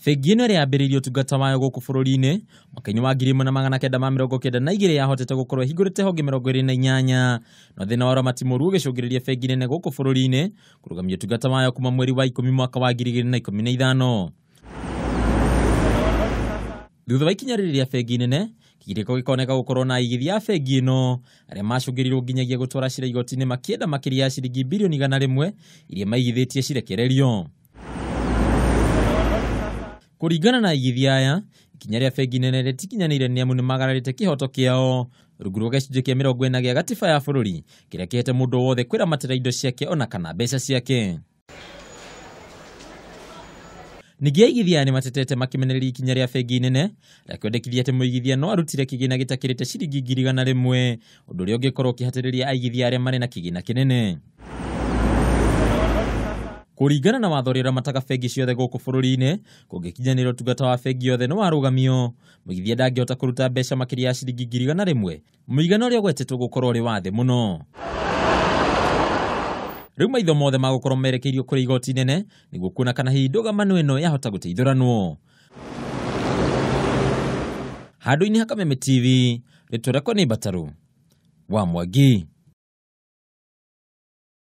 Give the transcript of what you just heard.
Bengi ĩno ĩrĩa yambĩrĩirie ũtungata wayo gũkũ bũrũri-inĩ mwaka-inĩ wa 1992 yahotete gũkorwo ĩhingũrĩte honge 28, no thĩna wa ũramati mũru ũgĩcũngĩrĩria bengi nene gũkũ bũrũri-inĩ kũrũgamia ũtungata wayo kuma mweri wa 10 mwaka wa 2015. Thutha wa ikinya rĩrĩ rĩa bengi nene, kĩgirĩko gĩkoneka gũkorwo na aigithia a bengi ĩno arĩa macũngĩrĩirwo nginyagia gũtwara cira igoti-inĩ makĩenda makĩria ya ciringi birioni 100 iria maigithĩtie cirekererio. Kũringana na aigithia aya, ikinya rĩa bengi nene rĩtikinyanĩire nĩ amu nĩmagararĩte kĩhoto kĩao rungu rwa gĩcunjĩ kĩa 40 gĩa gatiba ya bũrũri kĩrĩa kĩhete mũndũ wothe kwĩramatĩra indo ciake ona kana mbeca ciake. Ningĩ aigithia aya nĩmatetete makĩmenereria ikinya rĩa bengi nene rĩa kwendekithia atĩ mũigithia no arutire kĩgĩna gĩtakĩrĩte ciringi 100,000, ũndũ ũrĩa ũngĩkorwo ũkĩhatĩrĩria aigithia arĩa marĩ na kĩgĩna kĩnene. Kũringana na watho ũrĩa ũramataga bengi ciothe gũkũ bũrũri-inĩ, kũngĩkinyanĩra ũtungata wa bengi yothe nĩ warũgamio, mũigithia ndangĩhota kũruta mbeca makĩria ya ciringi 100,000, mũigana ũrĩa ũgwetetwo gũkorwo ũrĩ wa thĩ mũno. Rĩu maitho mothe magũkorwo merekeirio kũrĩ igoti inene nĩguo kuona kana hihi ndũgamano ĩno yahota gũteithũranwo. Handũ-inĩ ha Kameme TV, rĩtwa rĩakwa nĩ Mbatarũ wa Mwangi.